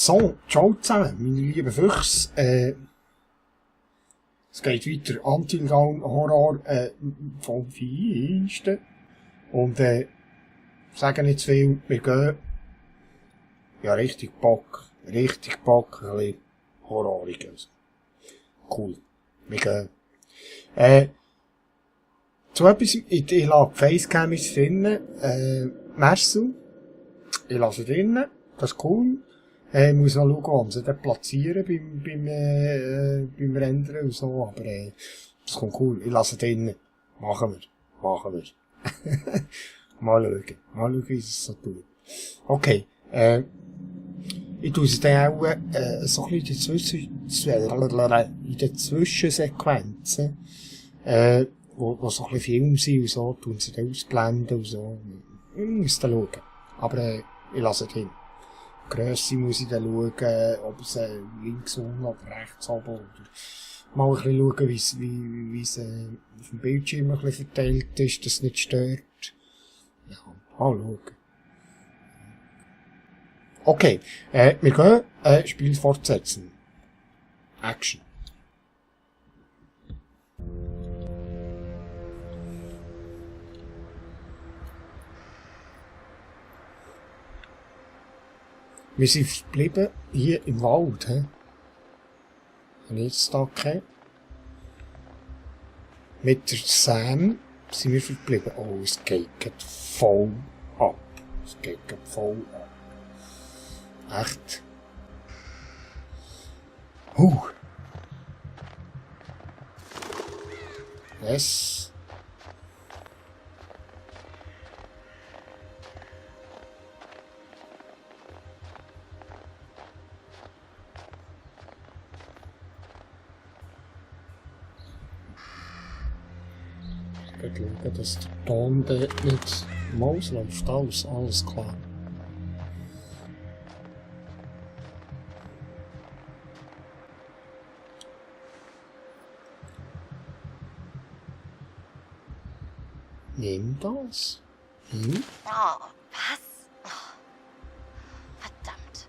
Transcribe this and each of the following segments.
So, ciao zusammen, meine lieben Füchse. Es geht weiter. Until Dawn Horror vom Feinsten. Und sagen nicht zu viel, wir gehen. Ja, richtig Bock. Richtig Bock, ein bisschen horrorig. Also. Cool. Wir gehen. Zu etwas, ich lasse die Facecam jetzt drinnen. Merci. Ich lasse drinnen. Das ist cool. Ich muss noch schauen, ob sie das platzieren beim Rendern und so, aber das kommt cool. Ich lasse drinnen. Machen wir. Mal schauen, wie es so tut. Okay, ich tue es dann auch so ein bisschen in den Zwischensequenzen, wo so ein bisschen Film sind und so, tun sie dann ausblenden und so. Ich muss dann schauen. Aber ich lasse drin. Grösse muss ich dann schauen, ob es links unten oder rechts oben oder mal ein bisschen schauen, wie es auf dem Bildschirm ein bisschen verteilt ist, dass es nicht stört. Ja, mal schauen. Okay, wir gehen Spiel fortsetzen. Action. Wir sind verblieben hier im Wald, hä? Habe ich jetzt da gesehen? Mit der Sam sind wir verblieben. Oh, es geht voll ab. Echt? Yes. Schauen, dass der Ton dort nicht ausläuft. Alles klar. Nimm das. Hm? Oh, was? Oh, verdammt.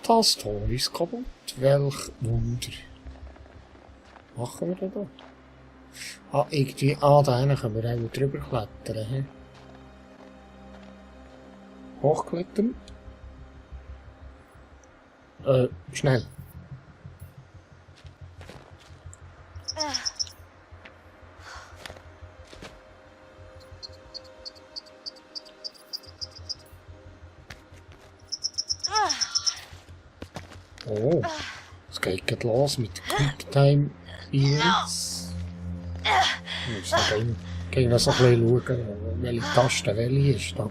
Das Tor ist kaputt. Welch Wunder. Machen wir da? Da hinten können wir auch drüber klettern. He? Hochklettern. Schnell. Oh, es geht gerade los mit Quicktime Events. Ich muss noch so ein bisschen schauen, welche Taste welche ist. Da.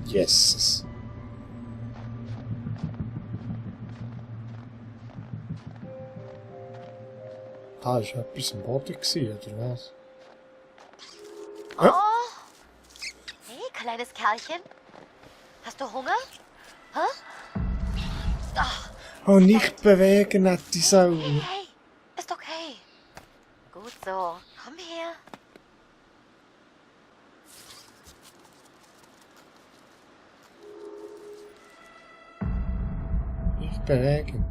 Yes. Da war etwas im Boden, oder was? Oh! Hey, kleines Kerlchen. Hast du Hunger? Hä? Oh, nicht bewegen, nette Sau. Hey, ist okay. Gut so. Komm her. Nicht bewegen.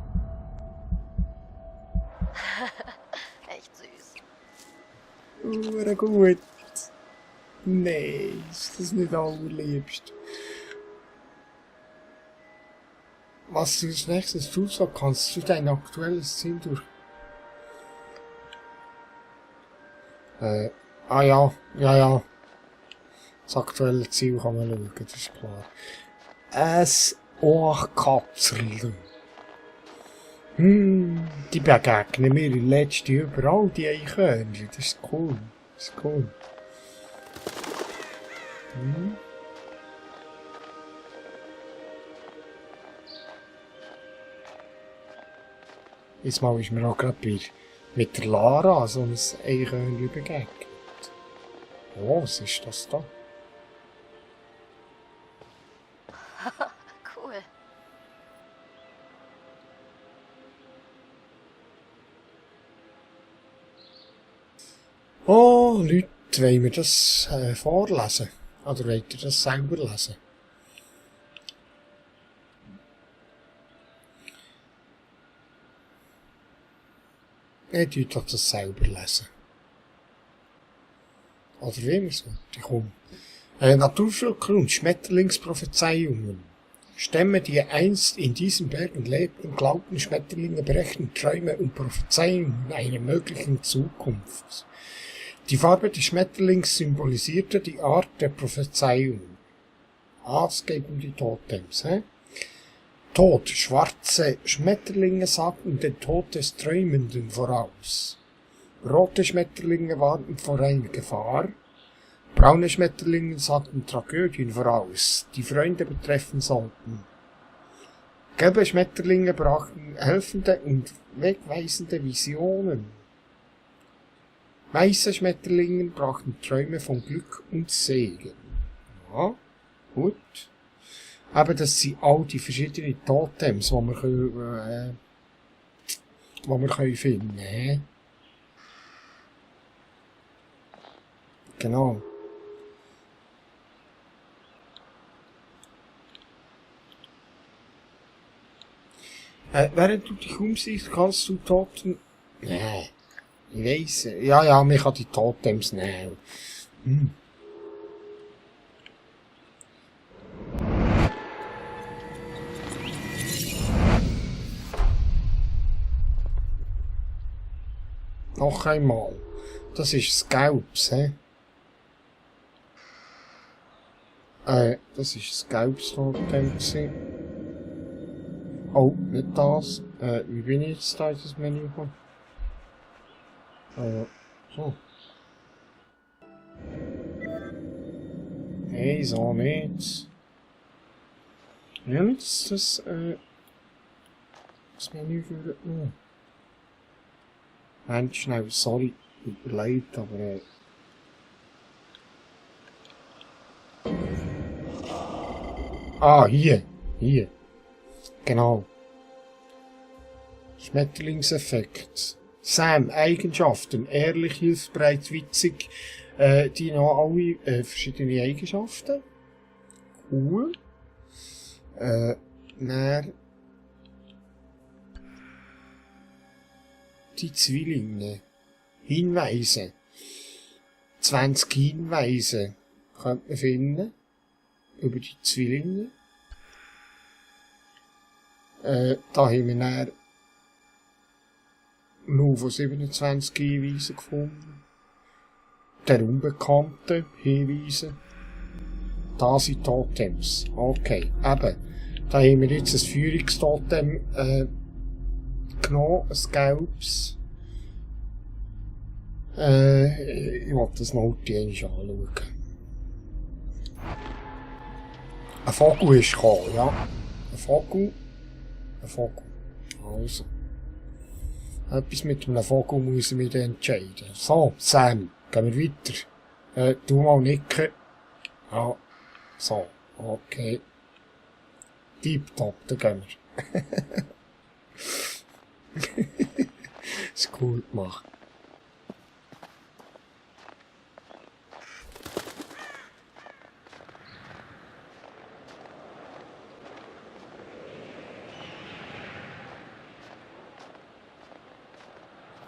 Echt süß. Gut. Nein, ist das nicht allerliebst. Was du als nächstes tust, so kannst du dein aktuelles Ziel durch. Ja. Das aktuelle Ziel kann man schauen, das ist klar. Ein Ohrkapsel. Die begegnen mir in letzter überall, die Eichhörnchen. Das ist cool. Jetzt mal ist mir auch gerade mit der Lara so ein Eichhörnchen begegnet. Oh, was ist das da? Cool. Leute, wollen wir das vorlesen? Oder wollt ihr das selber lesen? Ich tue doch das selber lesen. Oder wie wir es kommen. Naturvölker und Schmetterlingsprophezeiungen. Stämme, die einst in diesen Bergen lebten, glaubten, Schmetterlinge berechnen Träume und Prophezeiungen einer möglichen Zukunft. Die Farbe des Schmetterlings symbolisierte die Art der Prophezeiung. Das geht um die Totems. Tod, schwarze Schmetterlinge sagten den Tod des Träumenden voraus. Rote Schmetterlinge warnten vor einer Gefahr. Braune Schmetterlinge sagten Tragödien voraus, die Freunde betreffen sollten. Gelbe Schmetterlinge brachten helfende und wegweisende Visionen. Weiße Schmetterlinge brachten Träume von Glück und Segen. Ja, gut. Aber das sind all die verschiedenen Totems, die wir finden können. Genau. Während du dich umsiehst, kannst du Toten... Nee, ich weiss. Ja, man kann die Totems nehmen. Noch einmal. Das ist Scalps, das ist das Gelbstotem gewesen. Oh, nicht das. Wie bin ich jetzt da in das Menü gekommen? So. Hey, so nicht. Ja, jetzt das Menü für Moment, schnell, sorry, überlegt, aber hier. Genau. Schmetterlingseffekt. Sam, Eigenschaften. Ehrlich, hilfsbereit, witzig. Die haben alle verschiedene Eigenschaften. Cool. Dann die Zwillinge. Hinweise. 20 Hinweise könnte man finden. Über die Zwillinge. Da haben wir dann nur von 27 Hinweisen gefunden. Der unbekannte Hinweise. Da sind Totems. Okay, eben. Da haben wir jetzt ein Führungstotem genommen, ein gelbes. Ich will das noch einmal anschauen. Ein Vogel ist gekommen, ja. Ein Vogel. Also. Etwas mit einem Vogel muss ich mich entscheiden. So, Sam, gehen wir weiter. Du mal nicken. Ja. So, okay. Tipptopp, da gehen wir. Ist cool gemacht.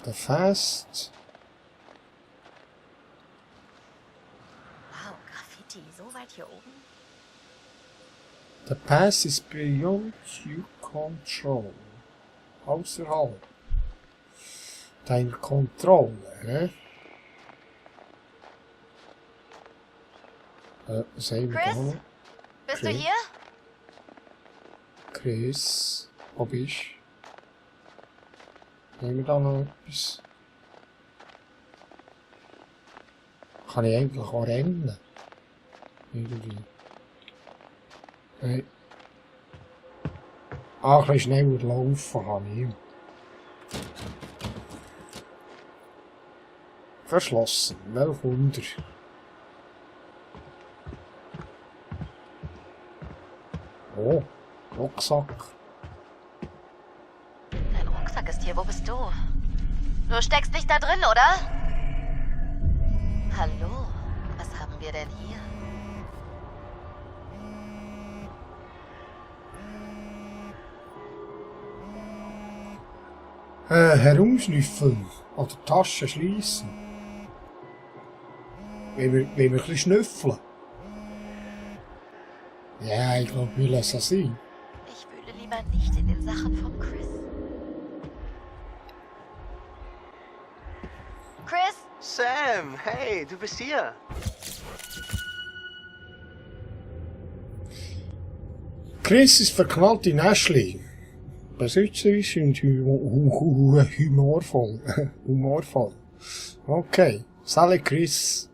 Der Fast. Wow, Graffiti, so weit hier oben. The pass is beyond your control. Außerhalb deiner Kontrolle, was haben wir da noch? Bist du hier? Chris, wo bist du? Haben wir da noch etwas? Kann ich eigentlich auch rennen? Irgendwie. Hey. Ein bisschen schneller laufen kann ich. Verschlossen. Welch Wunder. Oh, Rucksack. Dein Rucksack ist hier. Wo bist du? Du steckst nicht da drin, oder? Hallo, was haben wir denn hier? Herumschnüffeln oder Taschen schließen. Wenn wir ein bisschen schnüffeln. Ja, ich glaube, wir lassen es sein. Ich wühle lieber nicht in den Sachen von Chris. Chris? Sam, hey, du bist hier. Chris ist verknallt in Ashley. Besitzerisch und humorvoll. Humorvoll. Okay. Sally Chris.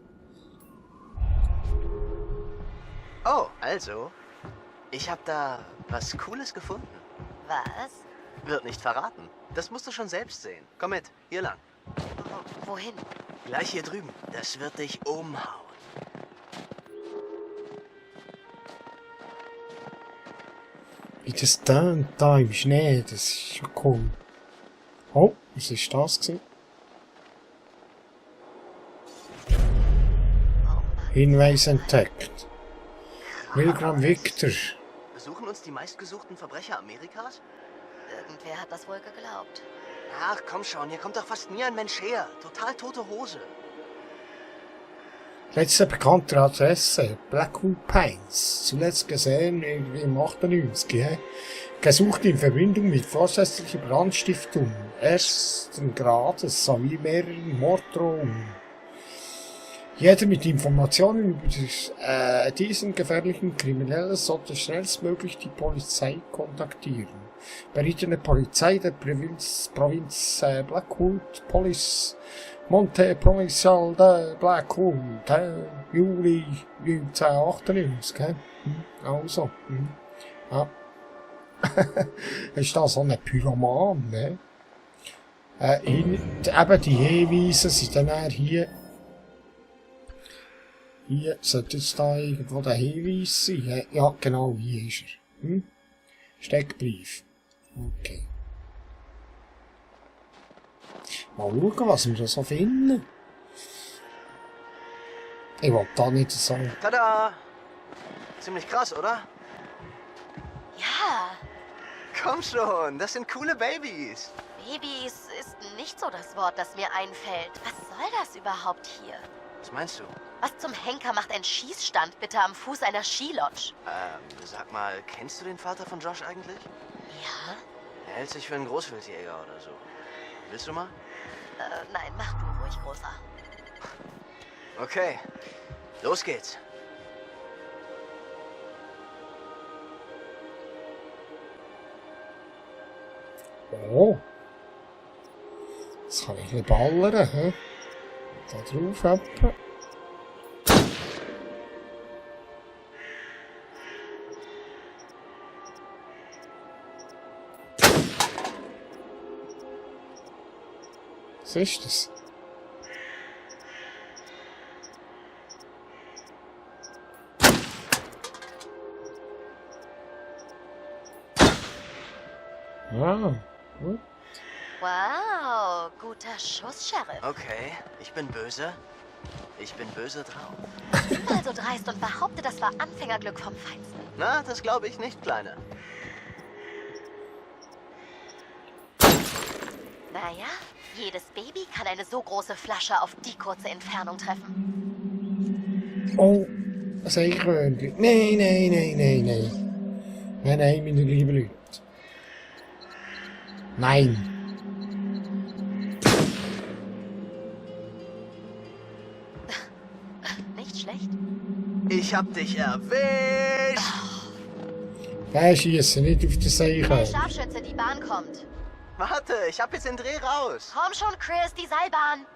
Oh, also, ich habe da was Cooles gefunden. Was? Wird nicht verraten. Das musst du schon selbst sehen. Komm mit, hier lang. Wohin? Gleich hier drüben. Das wird dich umhauen. Wie das tönt da im Schnee, das ist schon cool. Oh, was ist das gewesen? Hinweis entdeckt. Milgram Victor. Besuchen uns die meistgesuchten Verbrecher Amerikas? Irgendwer hat das wohl geglaubt. Ach, komm schon, hier kommt doch fast nie ein Mensch her. Total tote Hose. Letzte bekannte Adresse, Blackwood Pines. Zuletzt gesehen irgendwie im 98. He? Gesucht in Verbindung mit vorsätzlicher Brandstiftung ersten Grades sowie mehreren Morddrohungen. Jeder mit Informationen über diesen gefährlichen Kriminellen sollte schnellstmöglich die Polizei kontaktieren. Berichtende Polizei der Provinz Blackwood, Police, Monte Provincial de Blackwood, Juli 1998, also, ja. Ist da so ein Pyroman, ne? Eben die Hinweise sind dann eher hier. Hier sollte jetzt da irgendwo der Hinweis sein. Ja, genau, hier ist er. Steckbrief. Okay. Mal schauen, was wir da so finden. Ich will da nicht so... Tada! Ziemlich krass, oder? Ja, Komm schon, das sind coole Babys. Babys ist nicht so das Wort, das mir einfällt. Was soll das überhaupt hier? Was meinst du? Was zum Henker macht ein Schießstand bitte am Fuß einer Skilodge? Sag mal, kennst du den Vater von Josh eigentlich? Ja? Er hält sich für einen Großwildjäger oder so. Willst du mal? Nein, mach du ruhig, Großer. Okay, los geht's. Oh. Jetzt kann ich ein bisschen ballern, hä? Da drauf etwa. Was ist das? Ah, gut. Wow, guter Schuss, Sheriff. Okay, ich bin böse. Ich bin böse drauf. Also dreist und behaupte, das war Anfängerglück vom Feinsten. Na, das glaube ich nicht, Kleine. Naja, jedes Baby kann eine so große Flasche auf die kurze Entfernung treffen. Oh, ein Eichhörnchen. Nein, nein, nein, nein, nein. Nein, nein, meine lieben Leute. Nein. Nicht schlecht? Ich hab dich erwischt. Der schießt nicht auf das Hey, Eichhörnchen. Scharfschütze, die Bahn kommt. Warte, ich hab jetzt den Dreh raus. Komm schon, Chris, die Seilbahn.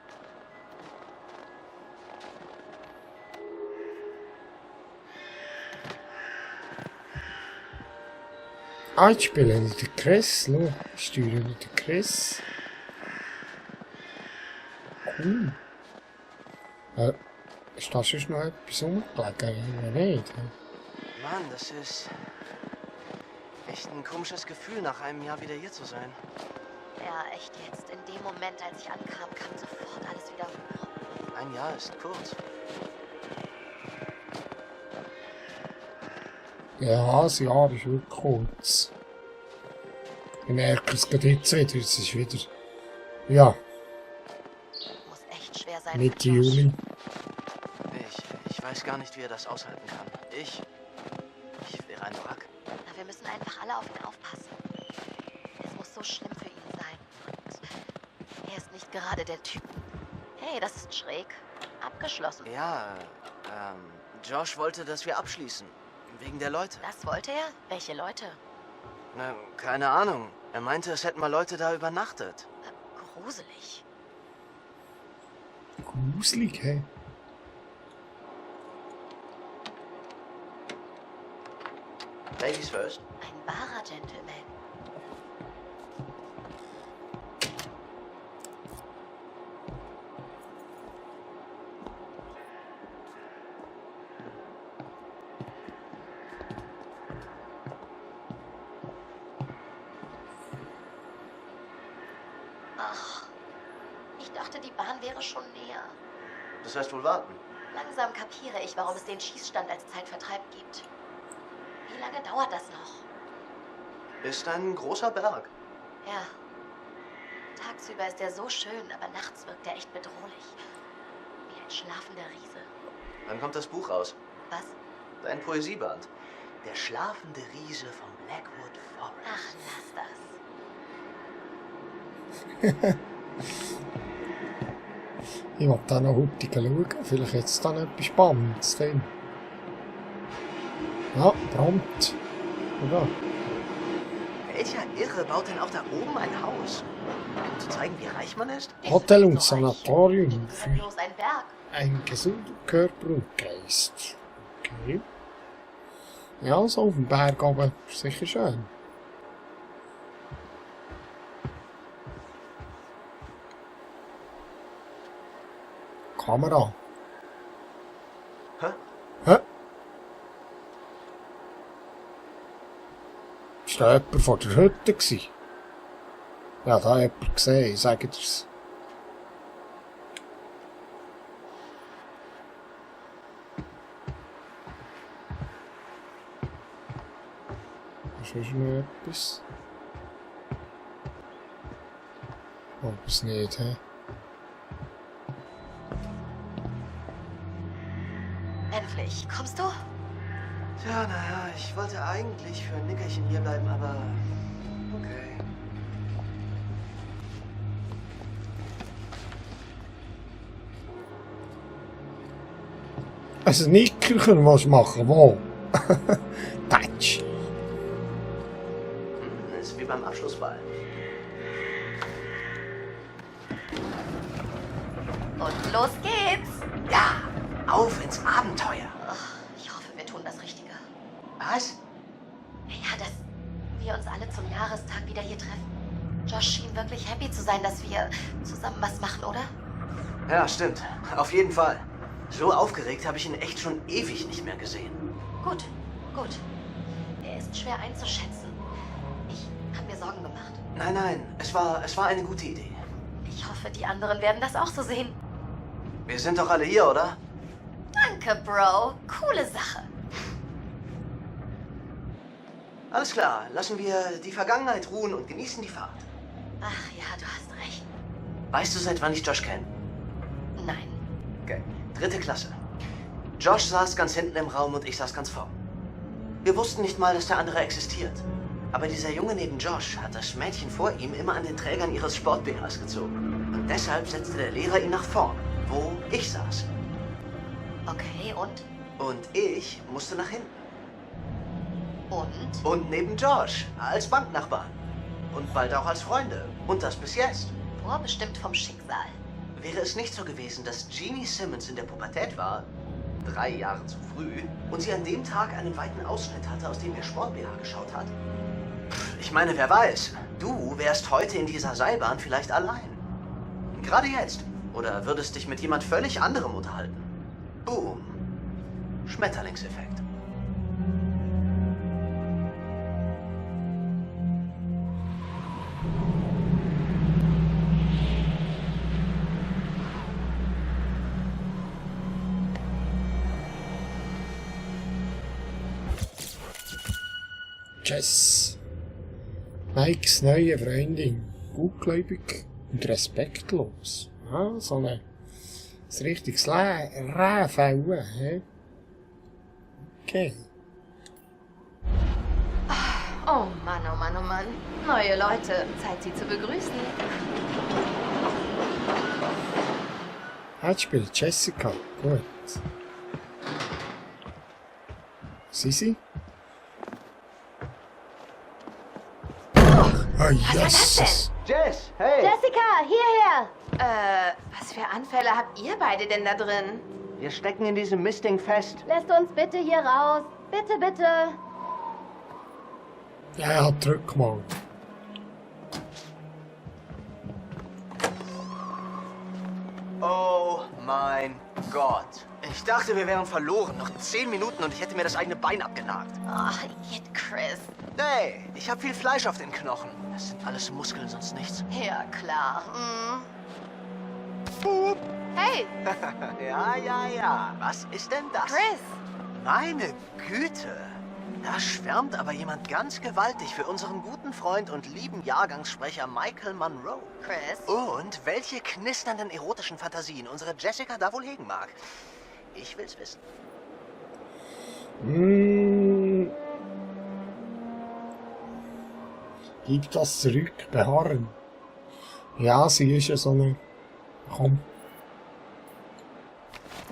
Ah, ich spiele nicht den Chris. Schau, ich steuere nicht den Chris. Cool. Ist da sonst noch etwas rumgelegen? Ja, nicht. Mann, das ist echt ein komisches Gefühl, nach einem Jahr wieder hier zu sein. Ja, echt jetzt. In dem Moment, als ich ankam, kam sofort alles wieder hoch. ein Jahr ist kurz. Ja, das Jahr ist wirklich kurz. Ich merke es gerade jetzt wieder. Es ist wieder... Ja, Muss echt schwer sein. Mitte für Josh. Juli. Ich weiß gar nicht, wie er das aushalten kann. Ich wäre ein Wrack. Na, wir müssen einfach alle auf ihn aufpassen. Es muss so schlimm für ihn sein. Und er ist nicht gerade der Typ. Hey, das ist schräg. Abgeschlossen. Ja, Josh wollte, dass wir abschließen. Wegen der Leute. Das wollte er? Welche Leute? Na, keine Ahnung. Er meinte, es hätten mal Leute da übernachtet. Gruselig. Gruselig, hey. Ladies first. Ein wahrer Gentleman. Ach, ich dachte, die Bahn wäre schon näher. Das heißt wohl warten. Langsam kapiere ich, warum es den Schießstand als Zeitvertreib gibt. Wie lange dauert das noch? Ist ein großer Berg. Ja. Tagsüber ist er so schön, aber nachts wirkt er echt bedrohlich. Wie ein schlafender Riese. Dann kommt das Buch raus. Was? Dein Poesieband. Der schlafende Riese vom Blackwood Forest. Ach, lass das. Ich will da noch heute schauen. Vielleicht jetzt dann etwas Spannendes drin. Ja, prompt. Oder? Welcher Irre baut denn auch da oben ein Haus? Um zu zeigen, wie reich man ist? Hotel und So reich. Sanatorium Das ist für bloß ein Berg. einen gesunden Körper und Geist. Okay. Ja, so auf dem Berg oben ist sicher schön. Kamera. Hä? Hä? Ist da jemand vor der Hütte gsi? Ja, da jemand gesehen, sagt er's. Ist noch etwas? Ob es nicht, hä? Endlich. Kommst du? Tja, naja, ich wollte eigentlich für ein Nickerchen hier bleiben, aber... Okay. Also Nickerchen was machen, wo? Touch. Ist wie beim Abschlussball. Und los geht's. Ja, auf ins Abenteuer. Ach, ich hoffe, wir tun das Richtige. Was? Ja, dass wir uns alle zum Jahrestag wieder hier treffen. Josh schien wirklich happy zu sein, dass wir zusammen was machen, oder? Ja, stimmt. Auf jeden Fall. So aufgeregt habe ich ihn echt schon ewig nicht mehr gesehen. Gut, gut. Er ist schwer einzuschätzen. Ich habe mir Sorgen gemacht. Nein, es war eine gute Idee. Ich hoffe, die anderen werden das auch so sehen. Wir sind doch alle hier, oder? Danke, Bro. Coole Sache. Alles klar, lassen wir die Vergangenheit ruhen und genießen die Fahrt. Ach ja, du hast recht. Weißt du, seit wann ich Josh kenne? Nein. Okay. 3. Klasse. Josh saß ganz hinten im Raum und ich saß ganz vorn. Wir wussten nicht mal, dass der andere existiert. Aber dieser Junge neben Josh hat das Mädchen vor ihm immer an den Trägern ihres Sport-BHs gezogen. Und deshalb setzte der Lehrer ihn nach vorn, wo ich saß. Okay, und? Und ich musste nach hinten. Und? Und neben Josh, als Banknachbarn. Und bald auch als Freunde. Und das bis jetzt. Vorbestimmt vom Schicksal. Wäre es nicht so gewesen, dass Jeannie Simmons in der Pubertät war, 3 Jahre zu früh, und sie an dem Tag einen weiten Ausschnitt hatte, aus dem ihr Sport-BH geschaut hat? Ich meine, wer weiß, du wärst heute in dieser Seilbahn vielleicht allein. Gerade jetzt. Oder würdest dich mit jemand völlig anderem unterhalten. Boom. Schmetterlingseffekt. Jess. Mikes neue Freundin. Gutgläubig und respektlos. Ja, so ein richtiges Rähfälle, hä? Okay. Oh Mann, oh Mann, oh Mann. Neue Leute. Zeit, sie zu begrüßen. Jetzt spielt Jessica. Gut. Sie? Oh, Jesus! Jess, hey! Jessica, hierher! Was für Anfälle habt ihr beide denn da drin? Wir stecken in diesem Mistding fest. Lässt uns bitte hier raus. Bitte, bitte. Ja, er hat zurückgemacht. Oh mein Gott. Ich dachte, wir wären verloren. Noch 10 Minuten und ich hätte mir das eigene Bein abgenagt. Ach, Idiot, Chris. Hey, ich habe viel Fleisch auf den Knochen. Das sind alles Muskeln, sonst nichts. Ja, klar. Boop. Hey, Ja. Was ist denn das? Chris. Meine Güte. Da schwärmt aber jemand ganz gewaltig für unseren guten Freund und lieben Jahrgangssprecher Michael Monroe. Chris? Und welche knisternden erotischen Fantasien unsere Jessica da wohl hegen mag. Ich will's wissen. Gib das zurück, beharren. Ja, sie ist ja so eine... Komm.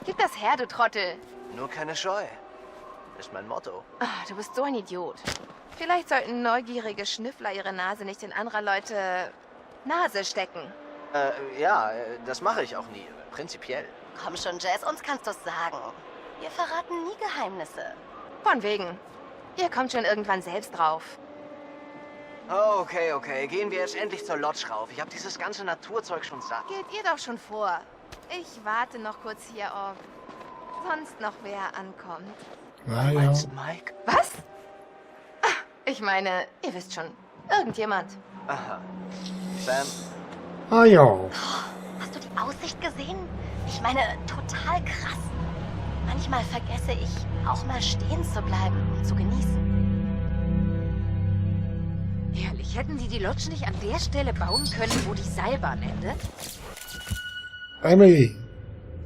Gib das her, du Trottel. Nur keine Scheu. Ist mein Motto. Ah, du bist so ein Idiot. Vielleicht sollten neugierige Schnüffler ihre Nase nicht in anderer Leute Nase stecken. Das mache ich auch nie. Prinzipiell. Komm schon, Jess, uns kannst du's sagen. Wir verraten nie Geheimnisse. Von wegen. Ihr kommt schon irgendwann selbst drauf. Okay. Gehen wir jetzt endlich zur Lodge rauf. Ich habe dieses ganze Naturzeug schon satt. Geht ihr doch schon vor. Ich warte noch kurz hier, ob sonst noch wer ankommt. Ah, ja. Meinst Mike? Was? Ah, ich meine, ihr wisst schon. Irgendjemand. Aha. Sam? Ah ja. Hast du die Aussicht gesehen? Ich meine, total krass. Manchmal vergesse ich, auch mal stehen zu bleiben und zu genießen. Ehrlich, hätten die Lodge nicht an der Stelle bauen können, wo die Seilbahn endet? Emily.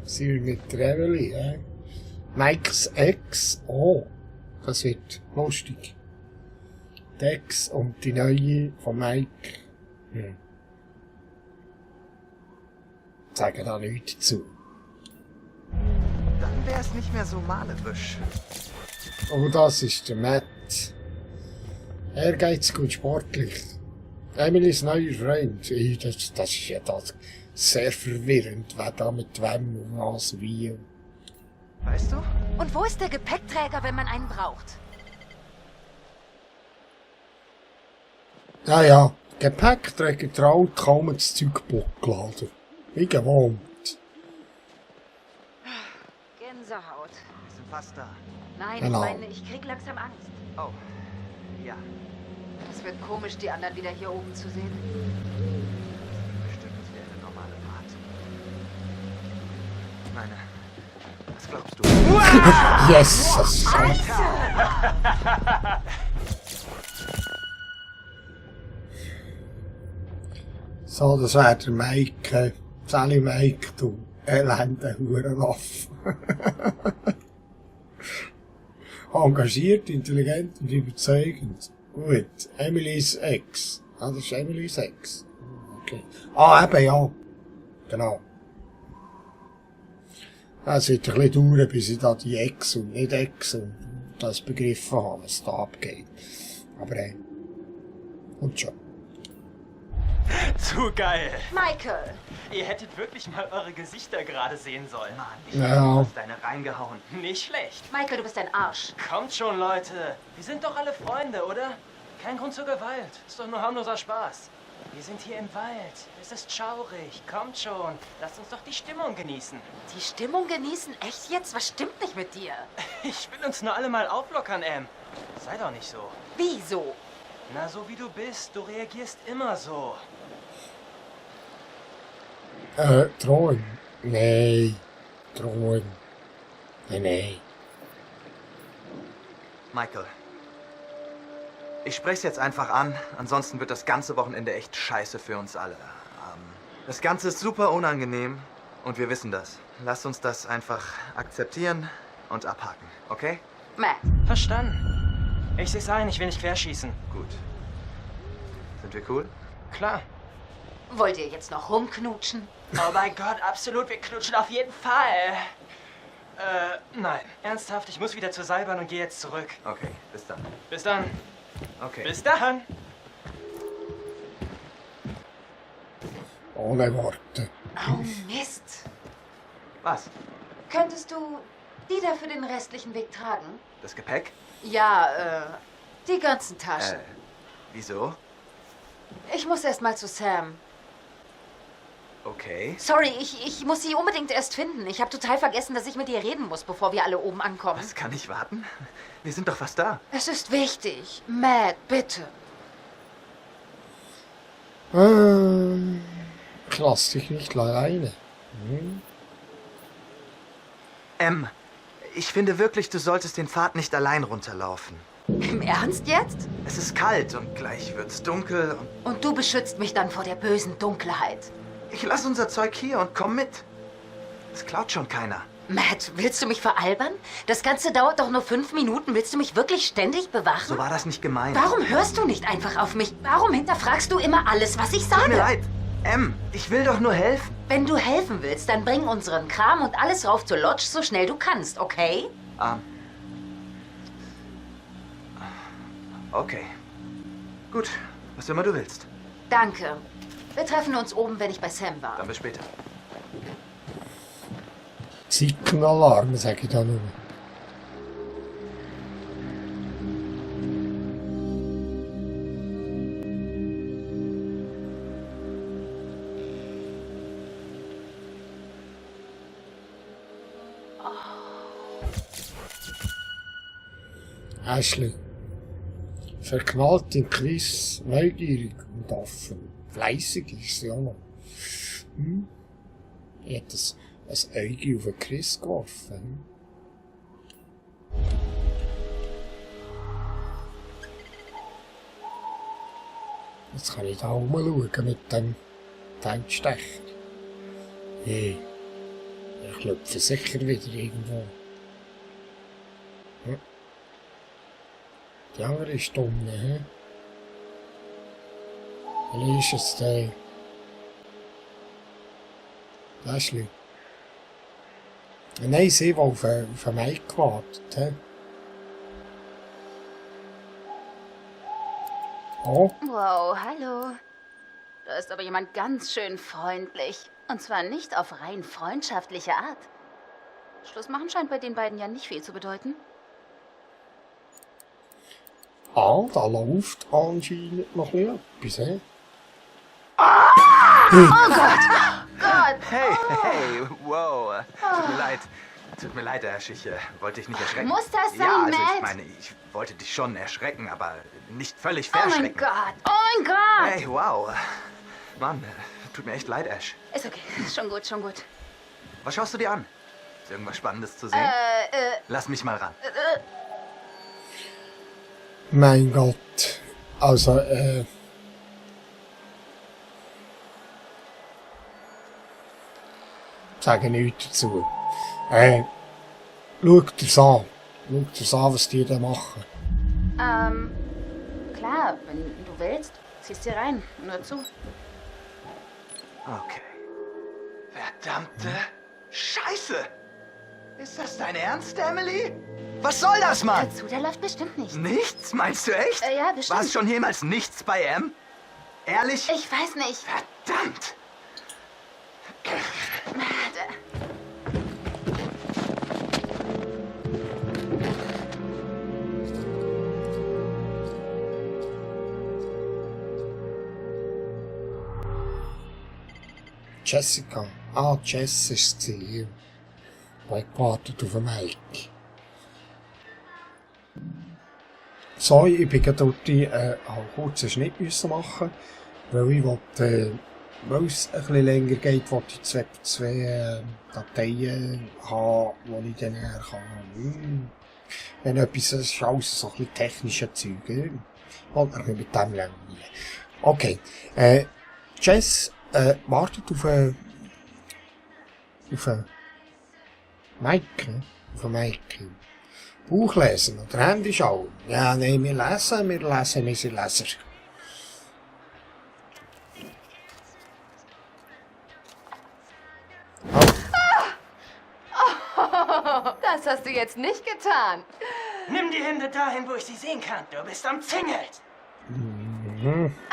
Sie mit Emily, hä? Mikes Ex. Oh, das wird lustig. Die Ex und die neue von Mike. Sagen da nichts dazu. Dann wär's nicht mehr so malerisch. Oh, das ist der Matt. Ehrgeizig und sportlich. Emilys neuer Freund. Das ist ja das sehr verwirrend, wer da mit wem und was wie. Weißt du? Und wo ist der Gepäckträger, wenn man einen braucht? Ja. Gepäckträger traut kaum das Zeug bockgeladen. Wie gewohnt. Gänsehaut. Wir sind fast da. Nein, Genau. ich meine, ich krieg langsam Angst. Oh. Ja, Es wird komisch, die anderen wieder hier oben zu sehen. bestimmt wie eine normale Fahrt. Ich meine, was glaubst du? Yes! So, das wäre der Mike. Sally Mike, du elende Hurenlaff. Engagiert, intelligent und überzeugend. Gut. Emilys Ex. Ah, das ist Emilys Ex. Okay. Ah, eben, ja. Genau. Es wird ein bisschen dauern, bis ich da die Ex und nicht Ex und das begriffen habe, was da abgeht. Aber, und schon. Zu geil! Michael! Ihr hättet wirklich mal eure Gesichter gerade sehen sollen. Mann, ich Ja. hab deine reingehauen. Nicht schlecht. Michael, du bist ein Arsch. Kommt schon, Leute. Wir sind doch alle Freunde, oder? Kein Grund zur Gewalt. Ist doch nur harmloser Spaß. Wir sind hier im Wald. Es ist schaurig. Kommt schon. Lasst uns doch die Stimmung genießen. Die Stimmung genießen? Echt jetzt? Was stimmt nicht mit dir? Ich will uns nur alle mal auflockern, Em. Sei doch nicht so. Wieso? Na, so wie du bist. Du reagierst immer so. Thron. Nee. Thron. Nee. Michael, Ich spreche es jetzt einfach an, ansonsten wird das ganze Wochenende echt scheiße für uns alle. Das Ganze ist super unangenehm und wir wissen das. Lasst uns das einfach akzeptieren und abhaken, okay? Matt, Verstanden. Ich seh's ein, ich will nicht querschießen. Gut. Sind wir cool? Klar. wollt ihr jetzt noch rumknutschen? Oh mein Gott, absolut, wir knutschen auf jeden Fall. Nein. Ernsthaft, ich muss wieder zur Seilbahn und gehe jetzt zurück. Okay, bis dann. Bis dann. Okay. Bis dann. Ohne Worte. Oh Mist. Was? Könntest du die da für den restlichen Weg tragen? Das Gepäck? Ja, die ganzen Taschen. Wieso? Ich muss erst mal zu Sam. Okay. Sorry, ich muss sie unbedingt erst finden. Ich habe total vergessen, dass ich mit ihr reden muss, bevor wir alle oben ankommen. Was, kann ich warten? Wir sind doch fast da. Es ist wichtig. Matt, bitte. Ich lass dich nicht alleine. Ich finde wirklich, du solltest den Pfad nicht allein runterlaufen. Im Ernst jetzt? Es ist kalt und gleich wird's dunkel und Und du beschützt mich dann vor der bösen Dunkelheit. ich lasse unser Zeug hier und komm mit. Es klaut schon keiner. Matt, willst du mich veralbern? Das Ganze dauert doch nur 5 Minuten. Willst du mich wirklich ständig bewachen? So war das nicht gemeint. Warum hörst du nicht einfach auf mich? Warum hinterfragst du immer alles, was ich Tut mir sage? leid. Ich will doch nur helfen. Wenn du helfen willst, dann bring unseren Kram und alles rauf zur Lodge, so schnell du kannst, okay? Okay. Gut, was immer du willst. Danke. Wir treffen uns oben, wenn ich bei Sam war. Dann bis später. Zickenalarm, sage ich da nur. Ashley. Verknallt in Chris, neugierig und offen. Fleissig ist sie auch noch. Er hat ein Auge auf den Chris geworfen. Jetzt kann ich da rumschauen mit dem Feldstecher. Hey, ich klopfe sicher wieder irgendwo. Die andere ist dumm, ne? Wie ist es denn? Ashley. Nein, sie, die auf Mike gewartet hat. Oh, Wow, hallo. Da ist aber jemand ganz schön freundlich. Und zwar nicht auf rein freundschaftliche Art. Schluss machen scheint bei den beiden ja nicht viel zu bedeuten. da läuft anscheinend noch etwas, hä? Oh Gott! Hey, wow. Tut mir leid, Ash. Ich wollte dich nicht erschrecken. Muss das sein, Ja, also Matt? ich meine, ich wollte dich schon erschrecken, aber nicht völlig Oh mein verschrecken. Gott! Oh mein Gott! Hey, wow. Mann, tut mir echt leid, Ash. Ist okay. Schon gut, schon gut. Was schaust du dir an? Ist irgendwas Spannendes zu sehen? Lass mich mal ran. Mein Gott. Also, sage nichts dazu. Schaut dir's an. Schaut dir's an, was die da machen. Klar, wenn du willst, ziehst dir rein. Nur zu. Okay. Verdammte Scheiße! Ist das dein Ernst, Emily? Was soll das, Mann? Dazu, der läuft bestimmt nicht. Nichts? Meinst du echt? Ja, bestimmt. War es schon jemals nichts bei M? Ehrlich? Ich weiß nicht. Verdammt! Jessica. Jess ist sie. Die gewartet auf den Mike. So, ich bin gerade dort, kurz einen Schnitt müssen machen, weil ich wollte, weil es ein bisschen länger geht, wollte ich zwei Dateien haben, die ich dann nachher kann. Wenn etwas, das ist alles so ein bisschen technische Zeug. Und dann mit dem langweilen. Okay. Jess wartet auf Mike. Auf Mike. Buch lesen oder Handy schauen. Ja, nein, wir lesen, wir sind Leser. Das hast du jetzt nicht getan. Nimm die Hände dahin, wo ich sie sehen kann. Du bist umzingelt.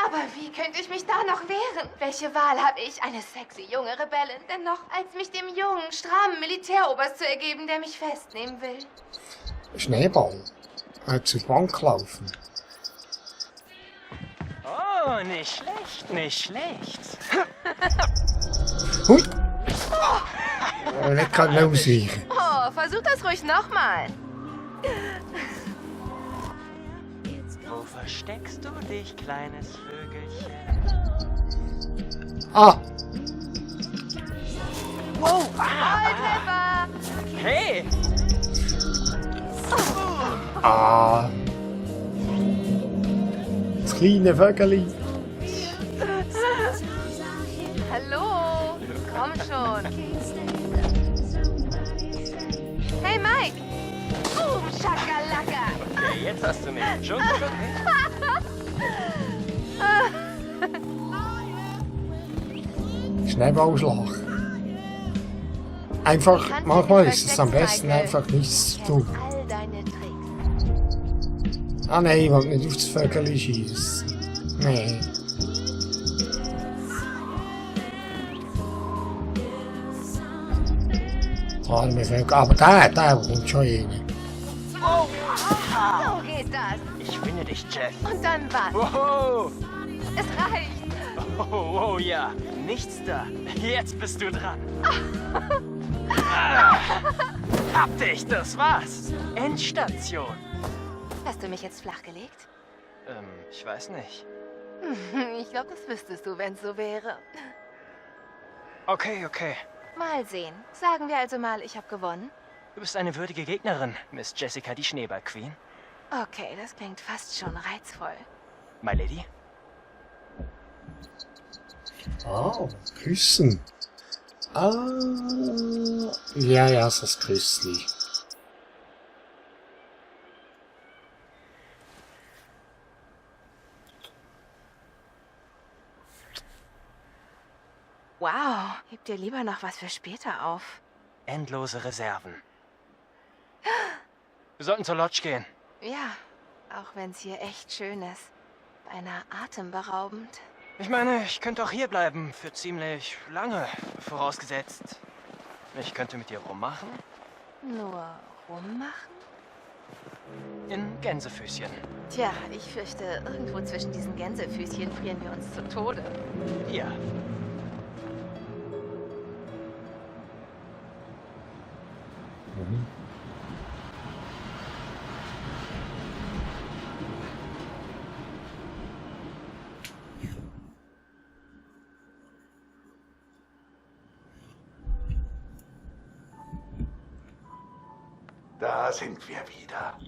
Aber wie könnte ich mich da noch wehren? Welche Wahl habe ich, eine sexy junge Rebellin, denn noch, als mich dem jungen, strammen Militäroberst zu ergeben, der mich festnehmen will? Schneeball. Zur Bank laufen. Oh, nicht schlecht, nicht schlecht. Hui! Nicht kann ausweichen. Oh, versuch das ruhig nochmal. Wo versteckst du dich, kleines Vögelchen? Ah! Wow! Volltreffer! Hey! Ah! Das kleine Vögeli. Hallo, komm schon. Hey Mike! Boom, Schakalaka! Okay, jetzt hast du mich. Schon gut, okay? Schneeballschlag. Einfach, manchmal ist es am besten einfach nichts zu tun. All deine Tricks. Ah nein, ich will nicht auf das Vögeli schießen. Nee. Arme Vögel. Aber der kommt schon rein. Oh! So geht das. Ich finde dich, Jeff. Und dann was? Wow! Es reicht. Oh, ja. Nichts da. Jetzt bist du dran. Hab dich, das war's. Endstation. Hast du mich jetzt flachgelegt? Ich weiß nicht. Ich glaube, das wüsstest du, wenn es so wäre. Okay, okay. Mal sehen. Sagen wir also mal, ich habe gewonnen. Du bist eine würdige Gegnerin, Miss Jessica, die Schneeball-Queen. Okay, das klingt fast schon reizvoll. My Lady? Ah, küssen. Ah, ja, so das Küssli. Wow, heb dir lieber noch was für später auf. Endlose Reserven. Wir sollten zur Lodge gehen. Ja, auch wenn es hier echt schön ist. Beinahe atemberaubend. Ich meine, ich könnte auch hier bleiben für ziemlich lange, vorausgesetzt. Ich könnte mit dir rummachen. Nur rummachen? In Gänsefüßchen. Tja, ich fürchte, irgendwo zwischen diesen Gänsefüßchen frieren wir uns zu Tode. Ja. Da sind wir wieder.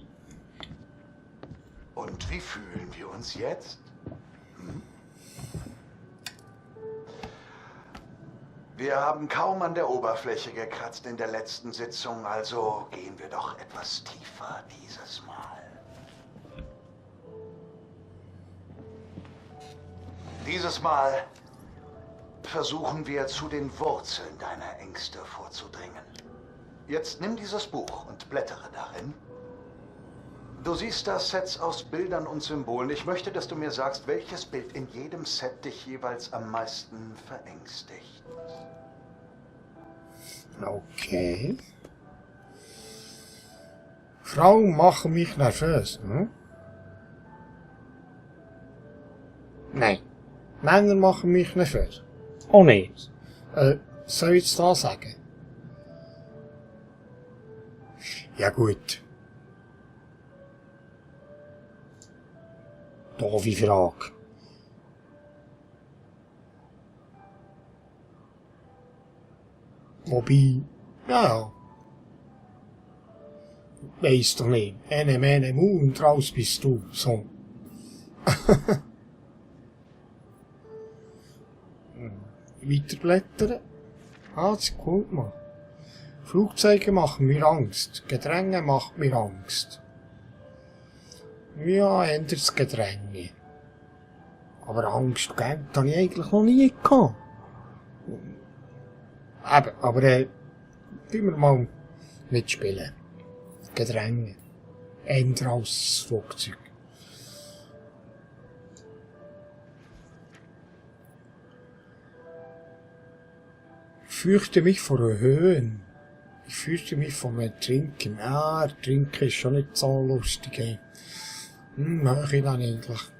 Und wie fühlen wir uns jetzt? Wir haben kaum an der Oberfläche gekratzt in der letzten Sitzung, also gehen wir doch etwas tiefer dieses Mal. Dieses Mal versuchen wir zu den Wurzeln deiner Ängste vorzudringen. Jetzt nimm dieses Buch und blättere darin. Du siehst da Sets aus Bildern und Symbolen. Ich möchte, dass du mir sagst, welches Bild in jedem Set dich jeweils am meisten verängstigt. Okay. Frauen machen mich nervös, hm? Nein. Männer machen mich nervös. Oh nee. Soll ich jetzt da sagen? Ja gut. Doofe Frage. Wobei, ja. Weiss doch nicht. Ene, mene, mu und raus bist du. So. Weiterblättern. Ah, das ist gut, Mann. Flugzeuge machen mir Angst. Gedränge macht mir Angst. Ja, ändert das Gedränge. Aber Angst, gell, das habe ich eigentlich noch nie gehabt. Eben, aber, tun wir mal mitspielen. Gedränge. Ändern als das Flugzeug. Ich fürchte mich vor Höhen. Ich fürchte mich vor dem Trinken. Ah, Trinken ist schon nicht so lustig, ey. Mach ich dann eigentlich.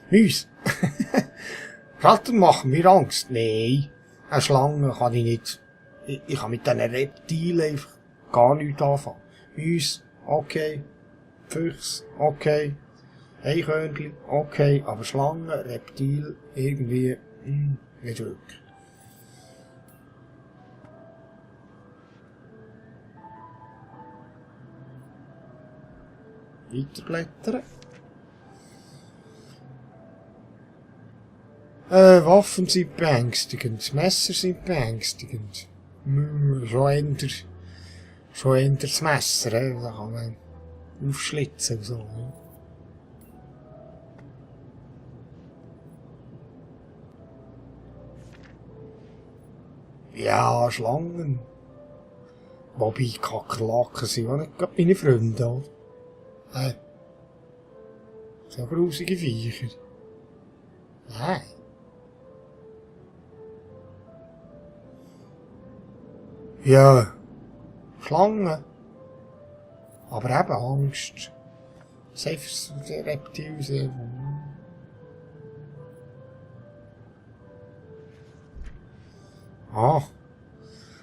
Müs. Ratten machen mir Angst. Nein. Eine Schlange kann ich nicht. Ich kann mit diesen Reptilen einfach gar nichts anfangen. Müs, okay. Füchs, okay. Eichhörnchen, okay. Aber Schlangen, Reptil, irgendwie, nicht wirklich. Weiterblättern. Waffen sind beängstigend. Messer sind beängstigend. Schon eher das Messer, da kann man aufschlitzen und so. Ja, Schlangen. Wobei Kakerlaken sind auch nicht gerade meine Freunde, oder? So grusige Viecher. Nein. Ja, Schlangen. Aber eben Angst. Selbst Reptil sehr. Ah.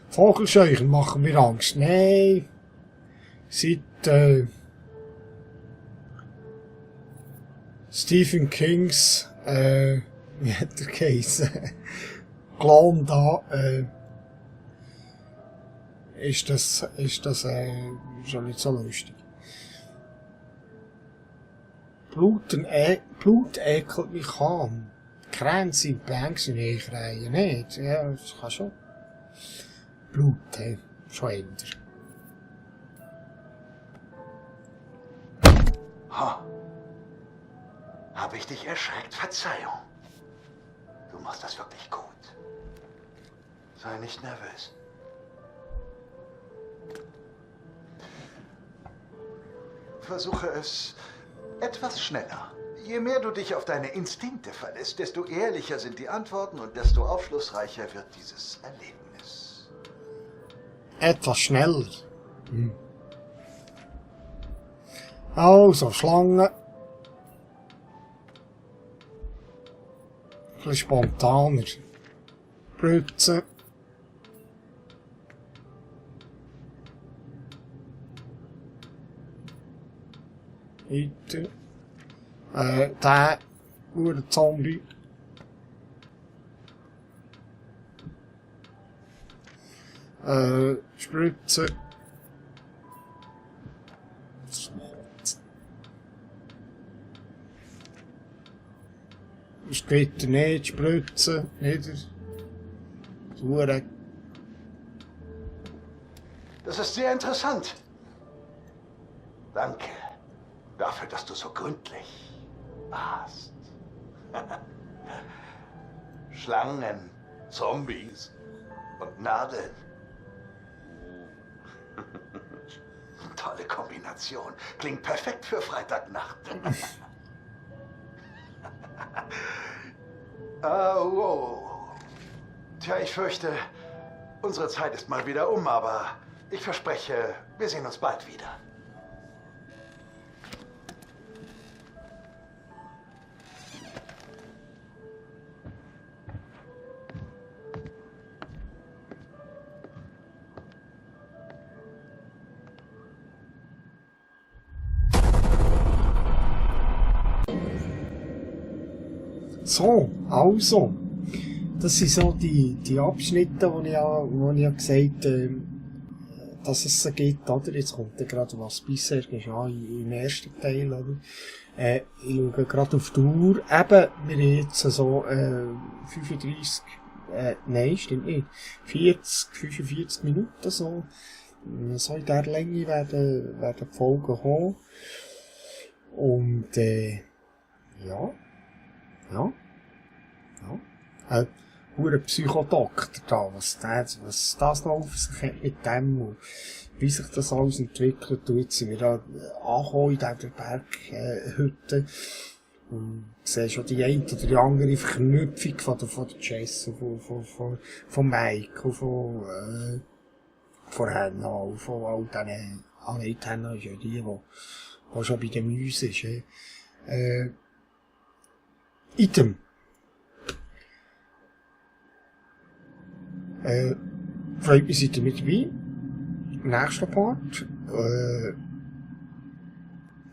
Vogelscheuchen machen mir Angst. Nein. Seit, Stephen Kings, wie hat der geheißen? Clown da, ist das schon nicht so lustig. Blut ekelt mich an. Krähen sind Banks und ich reihe nicht. Ja, das kann schon. Blut, schon ändern. Ha. Habe ich dich erschreckt? Verzeihung. Du machst das wirklich gut. Sei nicht nervös. Versuche es etwas schneller. Je mehr du dich auf deine Instinkte verlässt, desto ehrlicher sind die Antworten und desto aufschlussreicher wird dieses Erlebnis. Etwas schneller. Also, Schlangen. Ein bisschen spontaner. Brützen. Weiter. Der Zombie. Spritzen. Splitter nicht, spritzen, wieder. Hure. Das ist sehr interessant. Danke dafür, dass du so gründlich warst. Schlangen, Zombies und Nadeln. Tolle Kombination. Klingt perfekt für Freitagnacht. Wow. Tja, ich fürchte, unsere Zeit ist mal wieder um, aber ich verspreche, wir sehen uns bald wieder. So, also. Das sind so die Abschnitte, wo ich ja gesagt habe, dass es sie gibt, oder? Jetzt kommt ja gerade, was bisher geschah im ersten Teil, oder? Ich schaue gerade auf die Uhr. Eben, wir haben jetzt so, 35, nein, stimmt nicht. 45 Minuten, so. So in der Länge werden die Folgen kommen. Und, ja. Hure Psychodoktor da, was das noch auf sich hat mit dem und wie sich das alles entwickelt. Und jetzt sind wir da angekommen in dieser Berghütte und sehe schon die eine oder die andere Verknüpfung von der Jess und von Mike und von Hannah und von all diesen, nicht Hannah ist ja die schon bei den Mäusen ist. Item. Freut mich, seid ihr mit dabei. Im nächsten Part.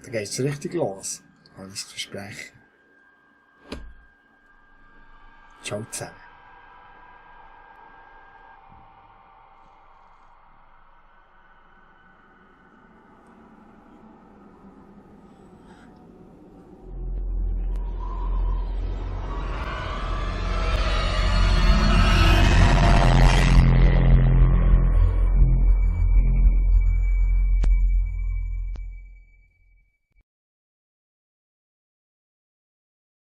Da geht's richtig los. Kann ich versprechen. Ciao zusammen.